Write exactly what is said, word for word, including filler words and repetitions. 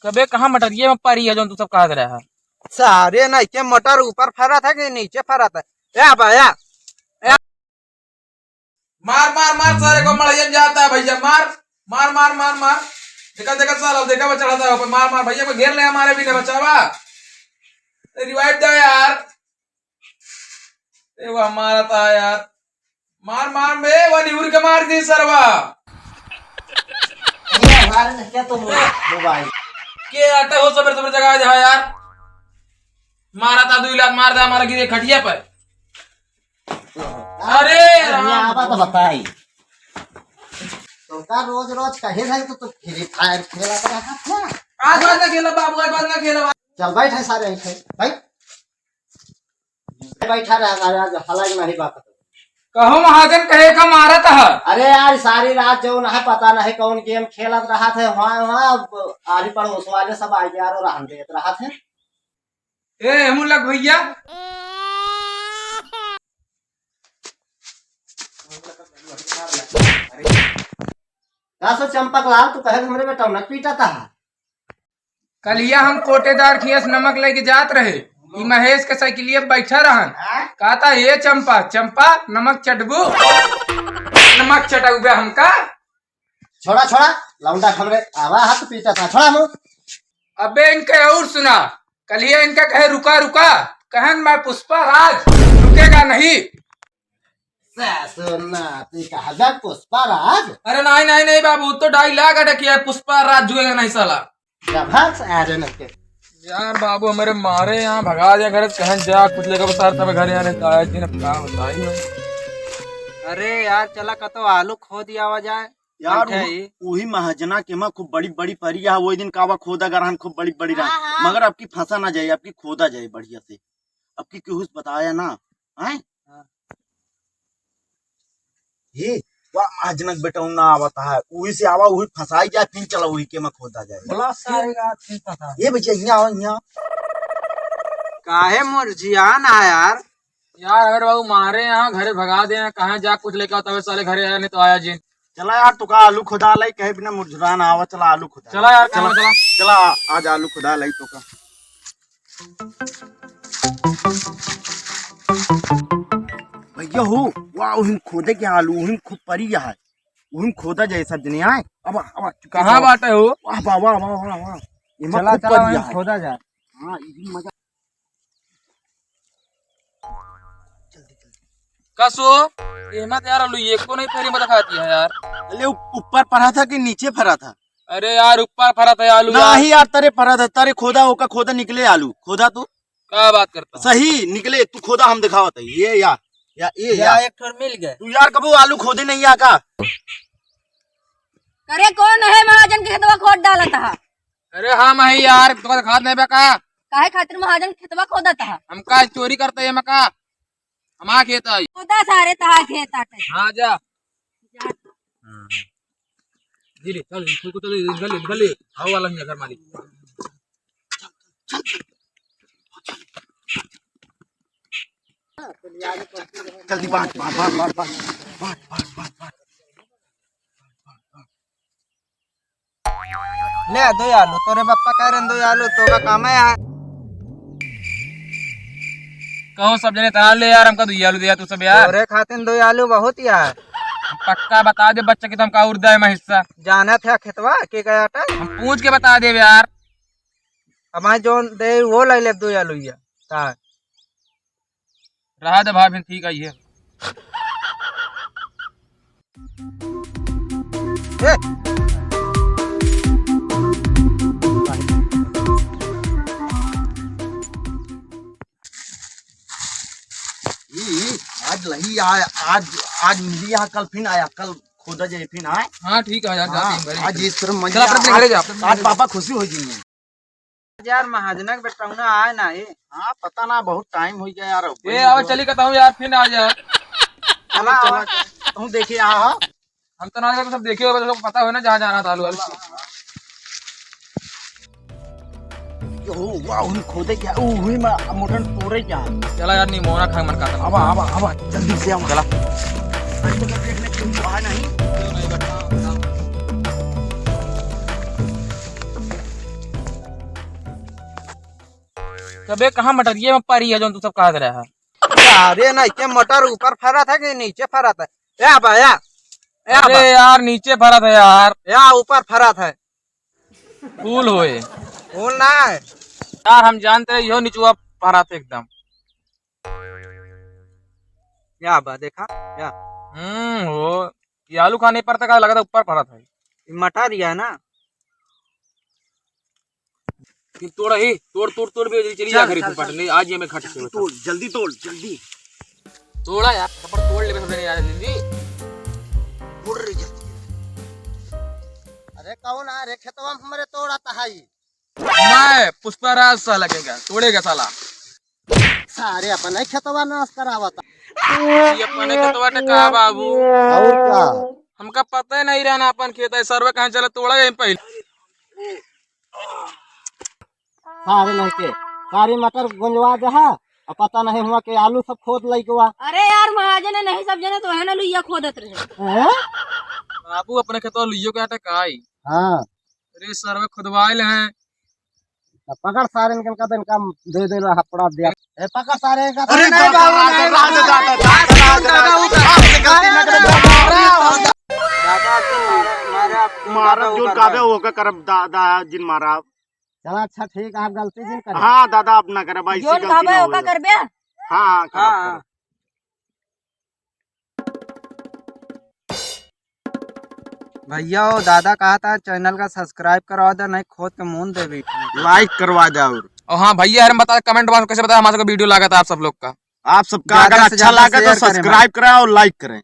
तबे कहाँ मटरिये में परी है, जौन तू सब कहत रहा है? सारे नहीं के मटर ऊपर फरत है कि नीचे फरत है? ए बा, या। मार, मार, मार, सारे को मड़ैया में जाता है भैया, मार, मार, मार, मार, मार। देखा, देखा, साला, देखा, वो चढ़ा था ऊपर, मार, मार, भैया को घेर ले, हमारे भी नहीं बचावा। रिवाइव दे यार। ए, वो हमारा था यार। मार, मार, बे, वो निहुर के मार दी सरवा। ये हमारे ने क्या तो मोबाइल। के आटे हो सबर, सबर जगह जा यार। मारा था, दुई लात मार दे, हमारा गिरे खटिया पर। अरे अरे, राम। आवा तो बताई। तो का रोज रोज कहे रहे तो, तो फ्री फायर खेला तो रहा था। आज बात ना खेला बाबू, आज बात ना खेला। चल बैठ है सारे, ऐसे बैठ। बैठा रहा, आज हलाई नहीं बात। कहो महाजन कहे का मारत है। अरे यार, सारी रात जो ना पता नहीं कौन गेम खेलत रहा थे, वहाँ, वहाँ आरी पड़ोस वाले सब आई यार और हम देत रहा थे। ए, मुल्लक भैया। का सो चंपक लाल, तू कहे हमरे बेटौना के पीटा था? कलिया हम कोटेदार खियस नमक लेके जात रहे, ई महेश के साइकिलिया पे बैठा रहन। हाँ? कहता, "ए चंपा, चंपा, नमक चटबू?" नमक चटउबे हमका? छोड़ा, छोड़ा, लौंडा हमरे आवा हाथ पीटा था, छोड़ा मुँह। अबे इनके और सुना, कलिया इनका कहे, "रुका, रुका," कहन, "मैं पुष्पा राज, रुकेगा नहीं।" सासु नाती कहा जा पुष्पा राज। अरे नहीं, नहीं, नहीं बाबू, तो डायलॉग अटक गया, पुष्पा राज जुएगा नहीं साला। जब हाथ से आ रहे नके। यार बाबू हमारे मारे यहाँ भगा दिया घर से, कहाँ जा कुछ लेकर बता रहा था घर यहाँ नहीं तो आया जी, अब क्या बताई मैं। अरे यार चला कतो आलू खो दिया हुआ जाए। यार बैठा उ-, ही। उही महाजना के मा खूब बड़ी बड़ी परी है, वही दिन कावा खोदा गरहन खूब बड़ी बड़ी रहा। हाँ, हाँ। मगर आपकी फंसा ना जाए, आपकी खोदा जाए बढ़िया से। आपकी केहू से बताया ना, हैं? हाँ। हे, वाह, महाजनक बेटौना आवत है, उही से आवा, उही फंसाई जाए, फिर चला उही के में खोदा जाए। बोला सारे का ठीक था। ये भैया, यहाँ आओ, यहाँ। काहे मुरझियान है यार? यार, अगर बाबू मारे यहाँ, घरे भगा दे यहाँ, कहाँ जा कुछ लेके आओ, तबे साले घरे आया, नहीं तो आया जिन। चला यार, तू का आलू खोदा लाई, कहे बिना मुरझियान आवा, चला आलू खोदा। चला यार, चला, काम चला। चला, आज आलू खोदा लाई तो का। भैया हो, वाह, उहिम खोदे के आलू, उहिम खूब परी है। उहिम खोदा जाए सब जने आए। अब, अब, कहाँ बाटे हो? वाह, वाह, वाह, वाह, वाह, वाह। एमा चला, खूब चला, परी वहीं है। खोदा जाए। हाँ, इही मजा। कसो, एमा तो यार आलू एको नहीं फरी, मजा खाती है यार। अरे, उ-, ऊपर फरा था कि नीचे फरा था? अरे यार, ऊपर फरा था आलू यार। नहीं यार, तरे फरा था, तरे खोदा, ओका खोदा निकले आलू। खोदा तू। का बात करता है? सही निकले, तू खोदा हम दिखावत है। ये यार, या, ये या, यार। एक ठोर मिल गए। तू यार कबो आलू खोदे नहीं आ का? अरे कौन है महाजन के खेतवा खोद डालत है? अरे हाँ, मैं यार, तो खाद नहीं बेका। काहे खातिर महाजन खेतवा खोदत है? हम का चोरी करते हैं मका? हमारा खेत आई। खुदा सारे तहा खेत आटे। हाँ, जा। जा। हाँ। जी ले, चल, इसको तो ले, निकल ले, निकल ले। आओ वाला नहीं घर मालिक। जल्दी बांट, बांट, बांट। ले, दो आलू, तोरे बप्पा कह रहे हैं, दो आलू, तो का काम है यार। कहो सब जने तना ले यार, हमका दो आलू दे यार, तू सब यार। तोरे खातिर दो आलू बहुत यार। पक्का बता दे बच्चा कि तुमका और दे मैं हिस्सा। जाना था खेतवा के गया था। हम पूछ के बता दे यार। अब मैं जोन दे वो ले ले दो आलू यार। ता। रहा दे भाई, फिर ठीक है ये। ए! ई, आज लही आय, आज, आज मिली यहाँ, कल फिन आया, कल खोदा जाए फिन आय। हाँ, ठीक है यार, हाँ, जाते हैं घरे। आज इस तरह मजा चल, अपने, अपने घरे जा। आज पापा खुशी हो जाएंगे। यार, महाजनक बेटौना आए ना, ए। हाँ, पता ना, बहुत टाइम हो गया यार। ए, आओ, चली कहता हूँ यार, फिर आ जा। चला, चला, चला। तू देखिए, हाँ, हाँ। हम तो ना, सब देखे होगा, तो सबको पता हो ना, जहाँ जाना था, आलू, आलू। ओ, वाह, उही खोदे क्या? ओ, उही मा-, मोटन तोड़े क्या? चला यार, निमोना खाए मन करता। आवा, आवा, आवा, जल्दी से आवा। चला। आज तो देख ले, क्यों हुआ नहीं? क्यों नहीं, बताओ, बताओ। तबे कहाँ मटरिये में परी है जौन तू सब कहत रहा है? अरे नहीं, के मटर ऊपर फरत है कि नीचे फरत है? या बा, या, या बा। अरे यार, नीचे फरत है यार। या ऊपर फरत है। फूल होए। फूल ना है। यार, हम जानते रहे, यो निचुआ फरत है एकदम। या बा, देखा, या। हम्म, हो। ये आलू खाने पर तक लगा था, ऊपर फरत है। ये मटर ही है ना? ये तोड़ा ही, तोड़, तोड़, तोड़, भी चली जा चल, घर चल, पट चल। नहीं, आज ये मैं खट से जल्दी बता। तोड़, जल्दी तोड़, जल्दी। तोड़ा यार, फटाफट तोड़ ले, बस, नहीं यार, जल्दी। तोड़ रे, जल्दी। अरे, कौन आ रे खेतवा में हमरे तोड़ा तहाई? मैं, पुष्पा राज साला के का, तोड़ेगा साला। सारे अपने खेतवा नाश करावता। ये अपने खेतवा टे का बाबू? और का? हमका पता ही नहीं रहना अपन खेत है, सरवा कहाँ चला तोड़ा गए पहले। सारे नहीं के, सारी मटर गुंजवा दे हा, और पता नहीं हुआ कि आलू सब खोद लइकवा। अरे यार महाजन है, नहीं सब जने तो है ना लुइया खोदत रहे। हैं? बाबू अपने खेतवा लुइयो के आटे का आई? हाँ। अरे सरवा खुदवाइल हैं। अब पकड़ सारे इनकन का तो इनका दे दे रहा हपड़ा दिया। ए, पकड़ सारे इनका। अरे नहीं बाबू, नहीं बाबू। दादा, दादा, मारा, मारा, मारा, मारा, जोर काबे होकर करब, दादा, जिन मारा। चला, अच्छा, ठीक है, आप गलती जिन करे। हाँ, दादा, आप ना करब, ऐसी जोर गलती काबे ना होकर होए। करबे। हाँ, हाँ, करब, हाँ। करब। भैया, वो दादा कहा था, channel का subscribe करवा दे, नहीं खोद के मुंह देबी। Like करवा दे और। और हाँ भैया, यार, हम बता, comment box में कैसे बताया हमारे को video लागत है आप सब लोग का। आप सबका ज्यादा अगर से अच्छा ज्यादा लागे तो share करें भाई। Subscribe करें और like करें।